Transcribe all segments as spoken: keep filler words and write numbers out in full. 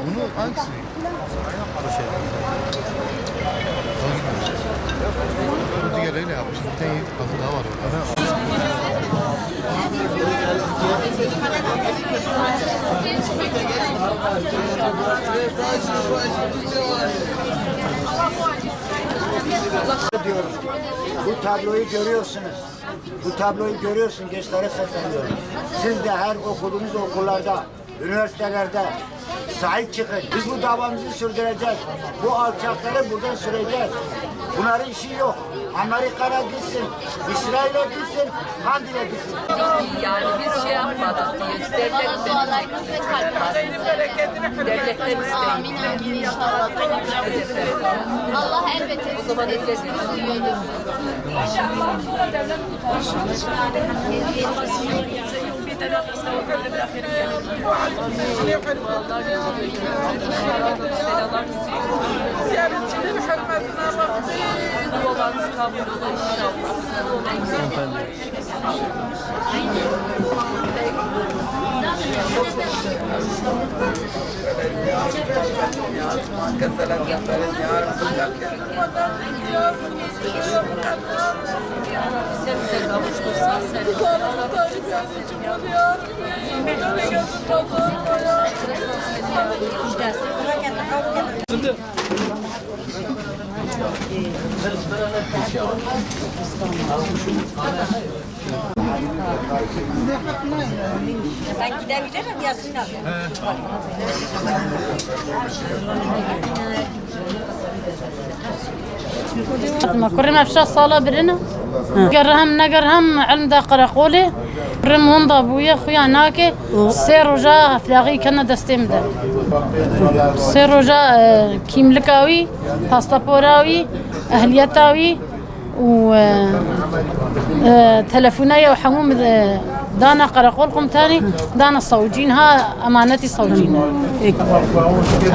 Bunu hangisi? Bu şey. Bu diğerleriyle yapmış. Bir tane kadın daha var orada. Diyorum. Bu tabloyu görüyorsunuz. Bu tabloyu görüyorsun, gençlere sesleniyorum. Siz de her okuduğunuz okullarda, üniversitelerde sahip çıkın. Biz bu davamızı sürdüreceğiz. Bu alçakları buradan süreceğiz. Bunların işi yok. Amerika'ya gitsin, İsrail'e gitsin, Mardin'e gitsin. Yani biz şey yapmadık diye, devlet devletten isteyin. Allah elbette. O zaman öyle. Ziyaretçilerin hürmetine baktım. Dualarınız kabul olur inşallah. Sen bize kavuştursan sen. Kurê me şeş sala birine. Gerhem negerhem ilm da qereqolê. Kurê min winda bûye, xuya nake. Sê roja firaxî kene destê min de. Sê roja, e, kîmlika wî, paspora wî, ehliyeta wî, û, e, e, telefoneya û hemû min, e, dana qereqol komutanî, dana sewcîn ha emanetî sewcîn.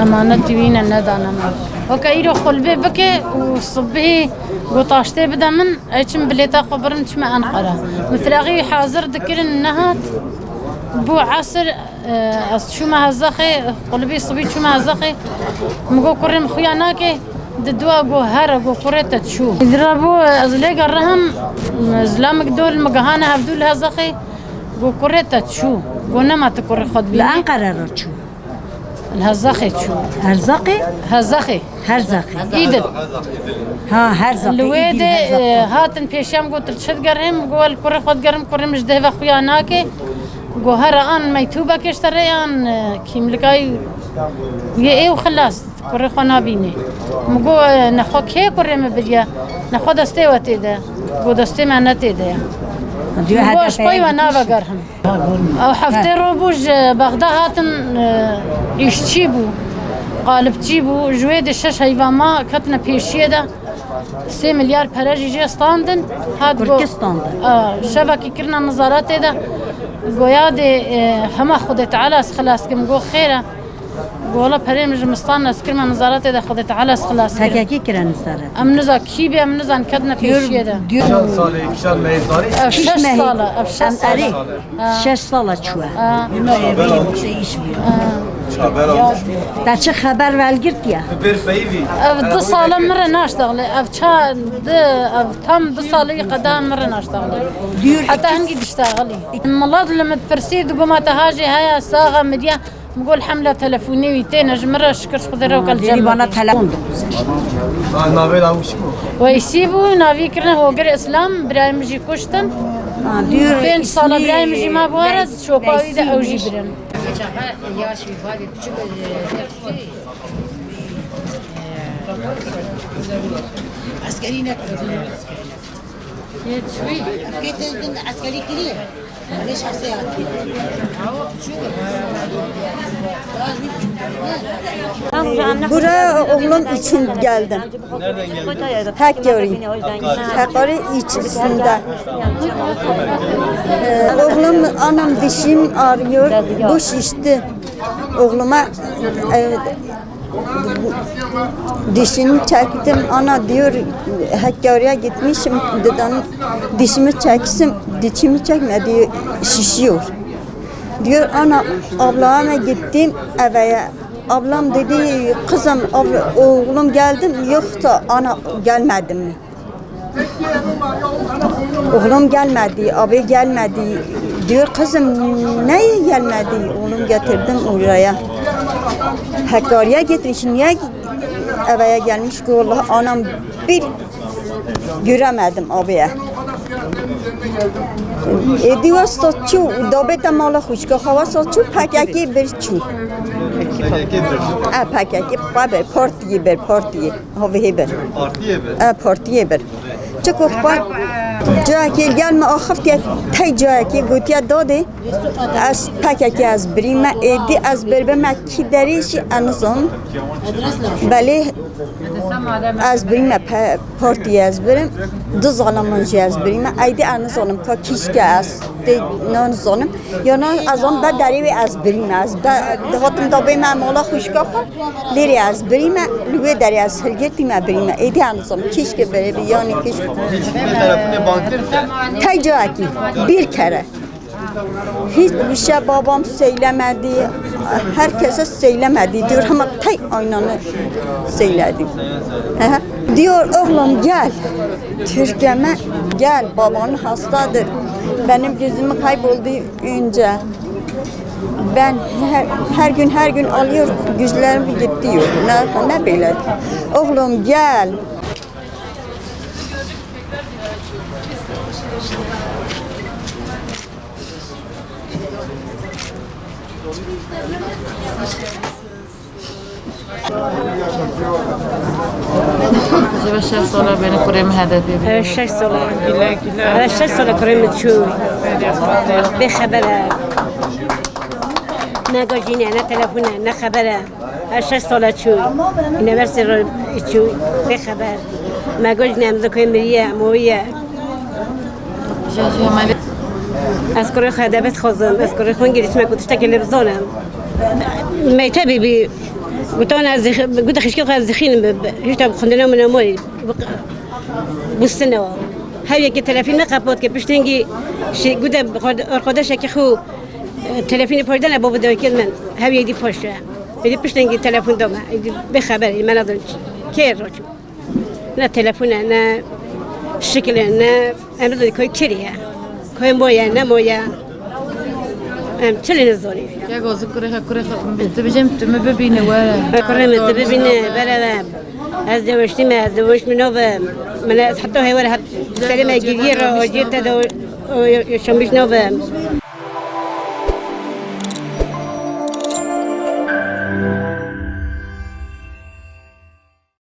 Emanetî wî ne, nedana min. Weke îro xulbê bike û sibihî gotaştê bide min, ez çim bilêta xwe birim çime Enqere. Min firaqî hazir dikirin nehat, bû esir, e, ez çûme Hezexê, qulibî sibî çûme Hezexê. Min got, "Kurê min xuya nake." Di dua got, "Here," got, "Kurê te çû." Dira bû, ez lê gerihim, zilamik dol min gihane hevdû li Hezexê. Got, "Kurê te çû." Got, "Nema tu kurê xwe dibînî." Li Enqere re çû. Li Hezexê çû. Herzaqê? Hezexê. Herzaqê. Îdil. Ha, Herzaqê. Li wê Îdil, de, Herzaqê. E, hatin pêşiya min, got, "Tu li çi digerihî?" Min got, "Li kurê xwe digerim, kurê min ji deh ve xuya nake." Got, "Here an mektûbekê ji te re yan, e, kîmlikayî wî ê û xilas, kurê xwe nabînê." Min got, "E, nexwe kê kurê min biriye? Nexwe destê we tê de?" Got, "Destê me ne tê de ye." Min got, "Ez pey we navegerhim." Ew heftê roj bû ji Bexda hatin, e, îşçî bû, qalibçî bû. Ji wê de şeş heyva ma ketine pêşiyê de. Sê milyar pere jî jê standin. Hat go-, Kurkê standin. A, şevekî kirine nizaretê de. Goya dê, e, hema Xwedê Teala ez xilas kim. Go xêr e. Go wela perê min ji min stand, ez kirime nizaretê de, Xwedê Teala ez xilas kim. Hekekî kire nizaret. Em niza kî bê, em nizan ketine pêşiyê de. Diyor, diyor. Ev şeş sal e, ev şeş sal e. Ha. Şeş sala çûye. Ha. Te çi xeber velgirtiye? Ev du sal e min re naştexile. Ev ça di, ev tam du sal e qeda min re naştexile. Heta hingî diştexilî. Milet li min dipirsî, digo ma te hajê heye, sax e, min diye. Min got, "Elhamdulillah, telefonê wî têne ji min re, şikir ji Xwedê re weke li cem me." Bana telefon dixuze. Ha, navê la wî çi bû? Weysî bû, navî kirine Hogir Îslam, birayê min jî kuştin. Ha, diyor, pênc sala ismi birayê min jî ma bi were, Veys-, çopa wî de ew jî Veysîmiş. Birin. Eskerî nekiribû. Eskerî kiriye. Buraya oğlum için geldim. Hakkari. Hakkari iç üstünde. Ee, oğlum, anam dişim ağrıyor, bu şişti. Oğluma, e, dişini çektim, ana diyor, Hakkari'ye gitmişim, dedim, dişimi çeksin, dişimi çekme diyor, şişiyor. Diyor, "Ana, ablama gittim eve. Ablam dedi, kızım, abla, oğlum geldim." Yoksa ana, gelmedim mi? Oğlum gelmedi, abi gelmedi. Diyor, "Kızım, neye gelmedi?" Oğlum getirdim oraya. Hakkari'ye gitmiş. Niye eve gelmiş ki? Vallahi anam bir göremedim abiye. E, diwa saçu, dabeta mala xuşka xawa saçu, P K K bir çu. E, P K K, xwa bir, partiye bir, partiye. Havê hê bir. Partiyê bir. E, partiye bir. Çiko xwe cayekê gel me axiftiye, tey cayekê gotiye dadê, ez P K K ez birî me, êdî ez bir bime kî derê jî ez nizam. Belê ez birî me pe-, partiyê ez birim. Du zalaman jî ez birî me. Êdî ez nizanim ka kîşke ez tê nizanim. Yana ez an be derê wê ez birî me. Ez be, dihatim da bê me mala xuşka xwe. Lêrê ez birîme, li wê derê ez hilgirtîme birîme. Êdî em zim, kîşkê berê bi, yanî kîşk. Hiç bir telefonê bang kir te? Tey cayekî, bir kere. Hiç bir şey babam söylemedi, herkese söylemedi diyor ama tey aynanı söyledi. Hı hı. Diyor, "Oğlum gel, Türkiye'me gel, baban hastadır. Benim gözümü kayboldu önce." Ben her, her gün, her gün alıyor, güçlerim gidiyor. Ne, ne böyle? Oğlum gel. Ji ve şeş sala bêne kurê min hedefê bî. Ev şeş sala. Ev şeş sala kurê min çû. Bê xeber e. Ne gajîne, ne telefon e, ne xeber e. Ev şeş sala çû. Üniversite re çû. Bê xeber. Me gajîne, em zikê miriye, moye. Ez kurê xwe hedefê dixwazim. Ez kurê xwe girişme ku tiştekê lê bizanim. Mektebê bî. Gotan ez zix-, gote xişkê xwe ez dixînim. Hişta xwendina min nemayî. Bistine. Her yekê telefîn me qepat ke piştengî şi-, gote arkadaşekî xwe, e, telefînê pay dane baba dayikê min. Her yekî paşe. Êdî piştengî telefon dame. Êdî bê xeber, ê me nadin kê roçû. Ne telefon e, ne şikil e, ne em nizanin koy kirî ye. Koy moye, ne moye. Em çi lê nizanin. Ya gazi kurê xwe, kurê xwe, tu bijim tu mi bibîne were. Kurê min tu bibîne, bere ve. Ez deweştî me, ez deweşt min nove. Min ez heta hêwer het serê me giriyê re, aciyê te de o, o, yaşamış nove.